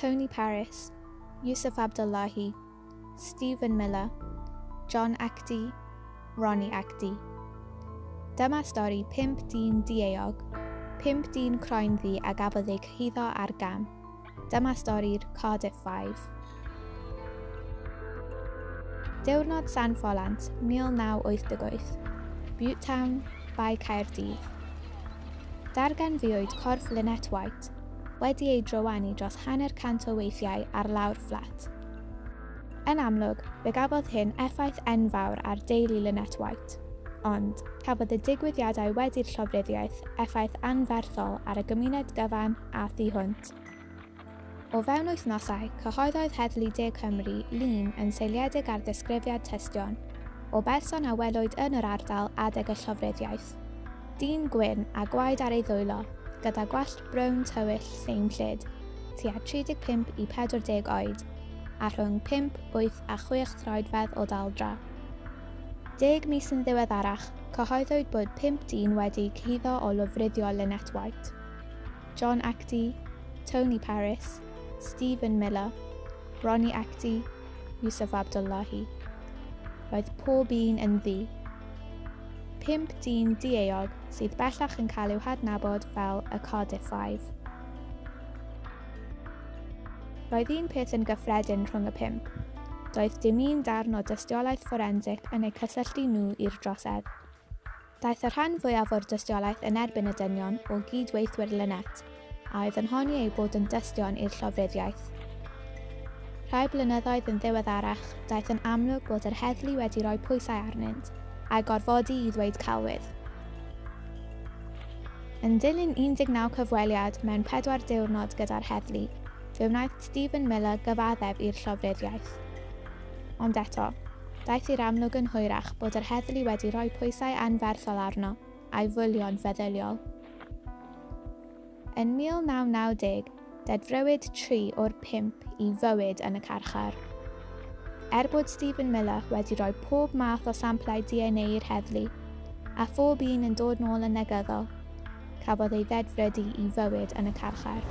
Tony Paris, Yusuf Abdullahi, Stephen Miller, John Acti, Ronnie Acti. Dyma stori pump dyn dieuog, pump dyn croenddu a gafodd eu cyhuddo ar gam. Dyma stori'r Cardiff Five. Diwrnod San Ffolant, 1988. Bute Town, Bae Caerdydd. Darganfuwyd corff Lynette White, wedi ei drywanu dros 150 o weithiau ar lawr fflat. Yn amlwg, fe gafodd hyn effaith enfawr ar deulu Lynette White, ond cafodd y digwyddiadau wedi'r llofruddiaeth effaith anferthol ar y gymuned gyfan a thu hwnt. O fewn wythnosau, cyhoeddodd Heddlu De Cymru lun yn seiliedig ar ddisgrifiad tystion o berson a welwyd yn yr ardal adeg y llofruddiaeth. Dyn gwyn a gwaed ar ei ddwylo, gyda gwallt brown tywyll seimllyd, tua 35 i 40 oed, a rhwng 5, 8 a 6 troedfedd o daldra. 10 mis yn ddiweddarach, cyhoeddwyd bod pump dyn wedi cyhuddo o lofruddio Lynette White. John Acti, Tony Paris, Stephen Miller, Ronnie Acti, Yusuf Abdullahi. Roedd pob un yn ddu. Pump dyn dieuog sydd bellach yn cael eu hadnabod fel y Cardiff Five. Roedd un peth yn gyffredin rhwng y pump. Doedd dim un darn o dystiolaeth fforensig yn eu cysylltu nhw i'r drosedd. Daeth y rhan fwyaf o'r dystiolaeth yn erbyn y dynion o gydweithwyr Lynette, a oedd yn honni eu bod yn dystion i'r llofruddiaeth. Rhai blynyddoedd yn ddiweddarach, daeth yn amlwg bod yr heddlu wedi rhoi pwysau arnynt, a'i gorfodi i ddweud celwydd. Yn dilyn 19 cyfweliad mewn pedwar diwrnod gyda'r heddlu, fe wnaeth Stephen Miller gyfaddef i'r llofruddiaeth. Ond eto, daeth i'r amlwg yn hwyrach bod yr heddlu wedi rhoi pwysau anferthol arno a'i fwlio'n feddyliol. Yn 1990, dedfrywyd tri o'r pump i fywyd yn y carchar. Er bod Stephen Miller wedi rhoi pob math o samplau DNA i'r heddlu, a phob un yn dod nôl yn negyddol, cafodd ei ddedfrydu i fywyd yn y carchar.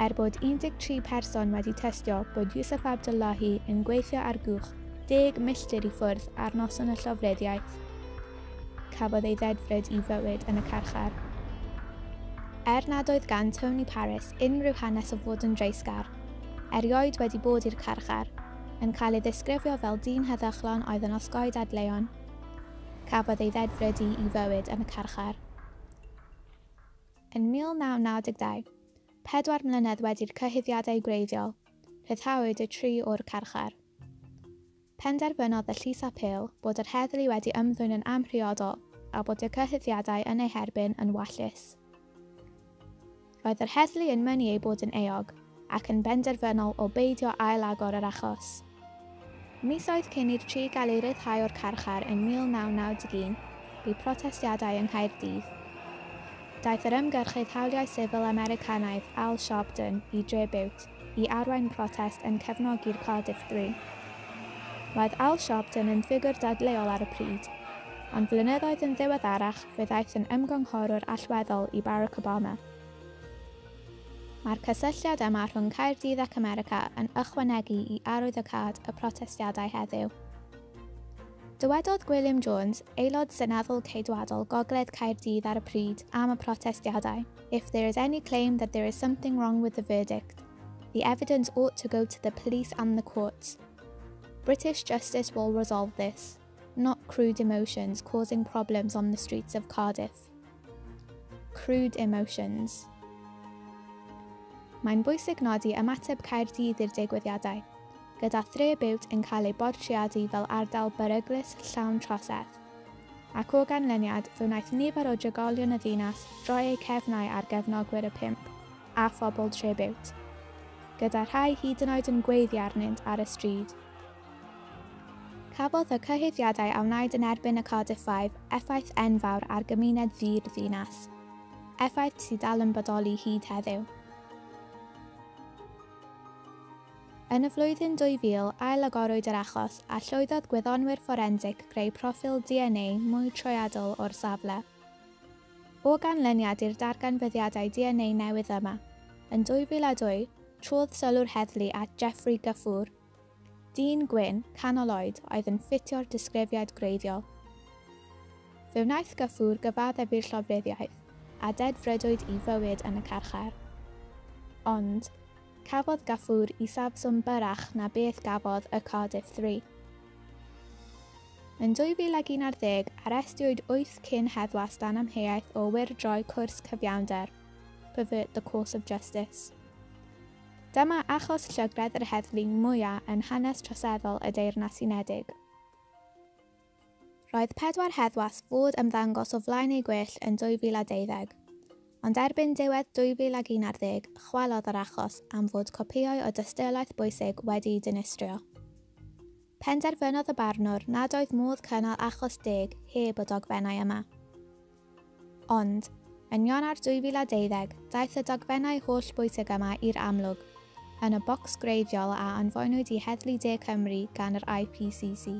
Er bod 13 person wedi tystio bod Yusuf Abdullahi yn gweithio ar gwch 10 milltir i ffwrdd ar noson y llofruddiaeth, cafodd ei ddedfryd i fywyd yn y carchar. Er nad oedd gan Tony Paris unrhyw hanes o fod yn dreisgar, erioed wedi bod i'r carchar, yn cael ei ddisgrifio fel dyn heddychlon oedd yn osgoi dadleuon, cafodd ei ddedfrydu i fywyd yn y carchar. Yn 1992, 4 mlynedd wedi'r cyhuddiadau gwreiddiol, rhyddhawyd y tri o'r carchar. Penderfynodd y llys apêl bod yr heddlu wedi ymddwyn yn amhriodol a bod y cyhuddiadau yn eu herbyn yn wallus. Roedd yr heddlu yn mynnu eu bod yn euog ac yn benderfynol o beidio ail-agor yr achos. Misoedd cyn i'r tri gael eu rhyddhau o'r carchar yn 1991, bu protestiadau yng Nghaerdydd. Daeth yr ymgyrchydd hawliau sifil Americanaidd Al Sharpton i Dre Bute i arwain protest yn cefnogi'r Cardiff Three. Roedd Al Sharpton yn ffigwr dadleuol ar y pryd, ond flynyddoedd yn ddiweddarach fe ddaeth yn ymgynghorwr allweddol i Barack Obama. Mae'r cysylltiad yma rhwng Caerdydd ac America yn ychwanegu i arwyddocâd y protestiadau heddiw. Dywedodd Gwilym Jones, aelod seneddol ceidwadol Gogledd Caerdydd ar y pryd, am y protestiadau: "If there is any claim that there is something wrong with the verdict, the evidence ought to go to the police and the courts. British justice will resolve this, not crude emotions causing problems on the streets of Cardiff." Crude emotions. Mae'n bwysig nodi ymateb Caerdydd i'r digwyddiadau, gyda Thre Biwt yn cael ei bortreadu fel ardal beryglus llawn trosedd. Ac o ganlyniad, fe wnaeth nifer o drigolion y ddinas droi eu cefnau ar gefnogwyr y pump, a phobl Tre Biwt, gyda rhai hyd yn oed yn gweiddi arnynt ar y stryd. Cafodd y cyhuddiadau a wnaed yn erbyn y Cardiff Five effaith enfawr ar gymuned ddu'r ddinas, effaith sydd dal yn bodoli hyd heddiw. Yn y flwyddyn 2000, ail-agorwyd yr achos a llwyddodd gwyddonwyr fforensig greu proffil DNA mwy trwyadl o'r safle. O ganlyniad i'r darganfyddiadau DNA newydd yma, Yn 2002, trodd sylw'r heddlu at Jeffrey Gafoor, dyn gwyn, canol oed, oedd yn ffitio'r disgrifiad gwreiddiol. Fe wnaeth Gafoor gyfaddef i'r llofruddiaeth, a dedfrydwyd i fywyd yn y carchar. Ond, cafodd Gafoor isafswm byrrach na beth gafodd y Cardiff 3. Yn 2011, arestiwyd 8 cyn heddwas dan amheuaeth o wyrdroi cwrs cyfiawnder, pervert the course of justice. Dyma achos llygredd yr heddlu mwyaf yn hanes troseddol y Deyrnas Unedig. Roedd 4 heddwas fod ymddangos o flaen eu gwell yn 2012, ond erbyn diwedd 2011 chwalodd yr achos am fod copïau o dystiolaeth bwysig wedi'u dinistrio. Penderfynodd y barnwr nad oedd modd cynnal achos deg heb y dogfennau yma. Ond, yn Ionawr 2012, daeth y dogfennau holl bwysig yma i'r amlwg, yn y bocs gwreiddiol a anfonwyd i Heddlu De Cymru gan yr IPCC.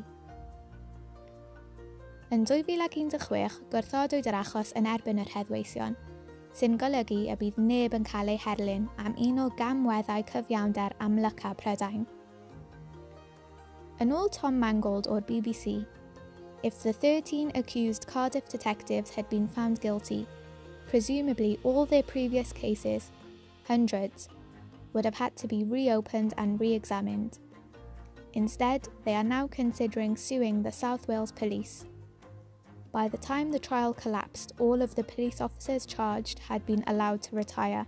Yn 2016, gwrthodwyd yr achos yn erbyn yr heddweision, sy'n golygu y bydd neb yn cael ei herlyn am un o gamweddau cyfiawnder amlyca Prydain. Yn ôl Tom Mangold o'r BBC, if the 13 accused Cardiff detectives had been found guilty, presumably all their previous cases, hundreds, would have had to be reopened and re-examined. Instead, they are now considering suing the South Wales Police. By the time the trial collapsed, all of the police officers charged had been allowed to retire.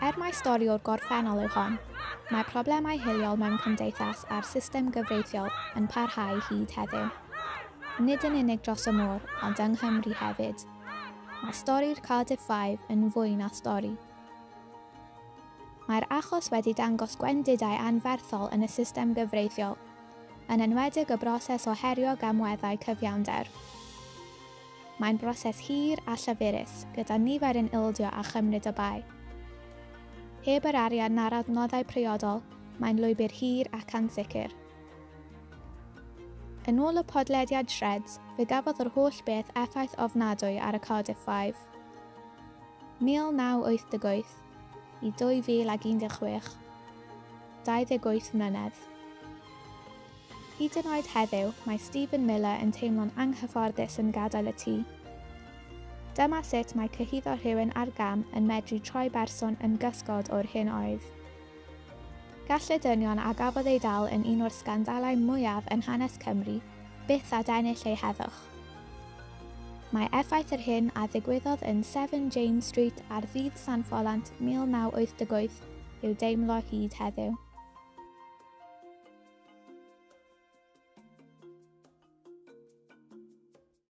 Er mai stori o'r gorffennol yw hon, mae problemau hiliol mewn cymdeithas a'r system gyfreithiol yn parhau hyd heddiw. Nid yn unig dros y môr, ond yng Nghymru hefyd. Mae stori'r Cardiff Five yn fwy na stori. Mae'r achos wedi dangos gwendidau anferthol yn y system gyfreithiol, yn enwedig y broses o herio gamweddau cyfiawnder. Mae'n broses hir a llafurus, gyda nifer yn ildio a chymryd y bai. Heb yr arian na'r adnoddau priodol, mae'n lwybr hir ac ansicr. Yn ôl y podlediad Shreds, fe gafodd yr holl beth effaith ofnadwy ar y Cardiff Five. 1988 i 2016, 28 mlynedd. Hyd yn oed heddiw, mae Stephen Miller yn teimlo'n anghyfforddus yn gadael y tŷ. Dyma sut mae cyhuddo rhywun ar gam yn medru troi berson yn gysgod o'r hyn oedd. Gall y dynion a gafodd ei dal yn un o'r sgandalau mwyaf yn hanes Cymru byth adennill ei heddwch. Mae effaith yr hyn a ddigwyddodd yn 7 James Street ar ddydd San Ffolant 1988 i'w deimlo hyd heddiw.